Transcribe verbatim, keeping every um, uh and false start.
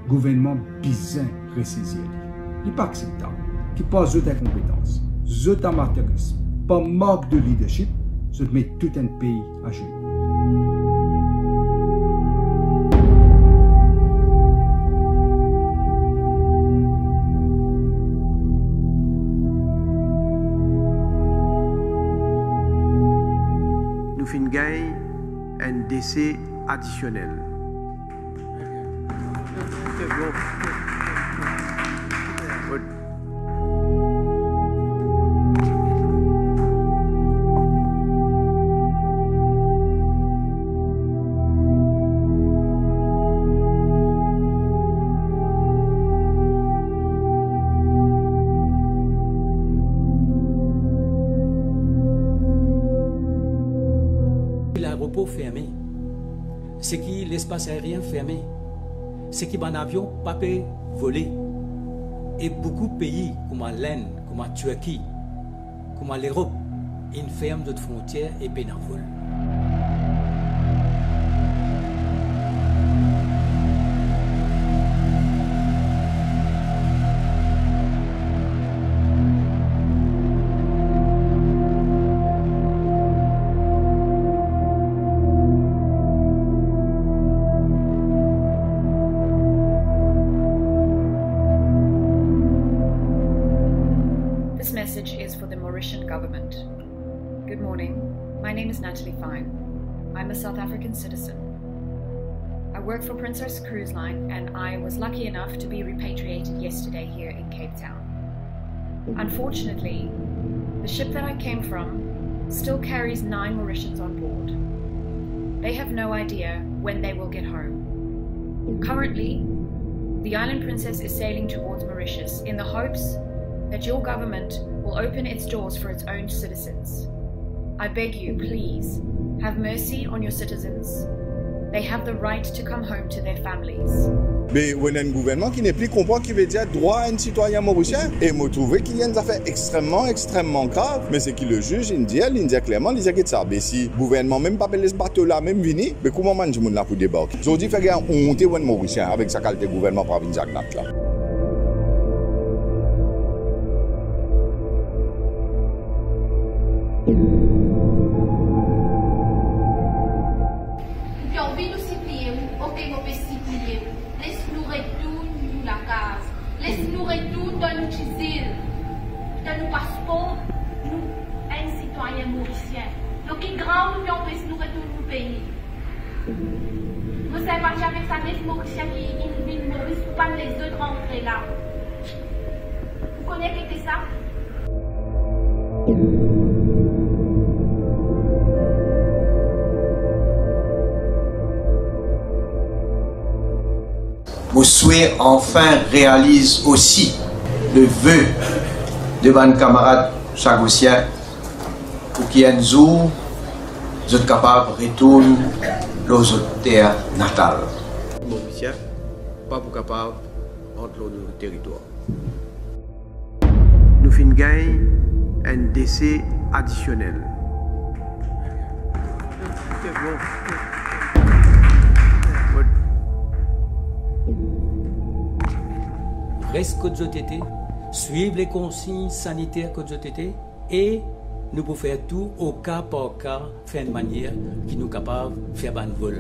Gouvernman bizin resezir li. Li pa akseptab ki par zot inkonpetans, zot amaterism, par mank de leadership, zot met tou enn pei azenou. Nou finn gagn enn dese adisionel. Laeropor ferme, seki lespas aerien ferme, seki bann avion pa pe vole, e boukou pei kouma Lenn, kouma Tirki, kouma Lerop, inn ferm zot frontier e pena vol. This message is for the Mauritian government. Good morning. My name is Natalie Fine. I'm a South African citizen. I work for Princess Cruise Line, and I was lucky enough to be repatriated yesterday here in Cape Town. Unfortunately, the ship that I came from still carries nine Mauritians on board. They have no idea when they will get home. Currently, the Island Princess is sailing towards Mauritius in the hopes that your government will open its doors for its own citizens. I beg you, please, have mercy on your citizens. They have the right to come home to their families. Me ou ena enn gouvernman ki nepli konpran ki vedir drwa enn sitwayin morisien, e mo trouve ki li enn zafer extrememan, extrememan grav. Me seki leziz inn dir, li inn dir klerman, li dir, get sa, be si gouvernman mem pa pe les bato la mem vini, be kouma bann dimoun la pou debarke? Zordi fer gagn onte ou enn Morisien avek sa kalite gouvernman pou vinn zagnat la. Ou pe anvi nou sipliye ou? Oke, mo pe sipliye ou, les nou retourn nou lakaz, les nou retourn dan nou ti zil, dan nou paspor, nou enn sitwayin morisien. Donk ki gran nou pe anpes nou retourn nou pei? Mo sinpati avek sa nef Morisien ki inn vinn Moris pou pa les zot rantre la. Ou kone ki ete sa? Mo swe anfin realiz osi le ve de bann kamarad Chagosien pou ki enn zour zot kapav retourn lor zot ter natal. Morisien pa pou kapav rant lor nou teritwar. Nou finn gagn enn dese adisionel. Res kot zot ete, swiv le konsign saniter kot zot ete, e nou pou fer tou o ka par ka, fer enn manier ki nou kapav fer bann vol.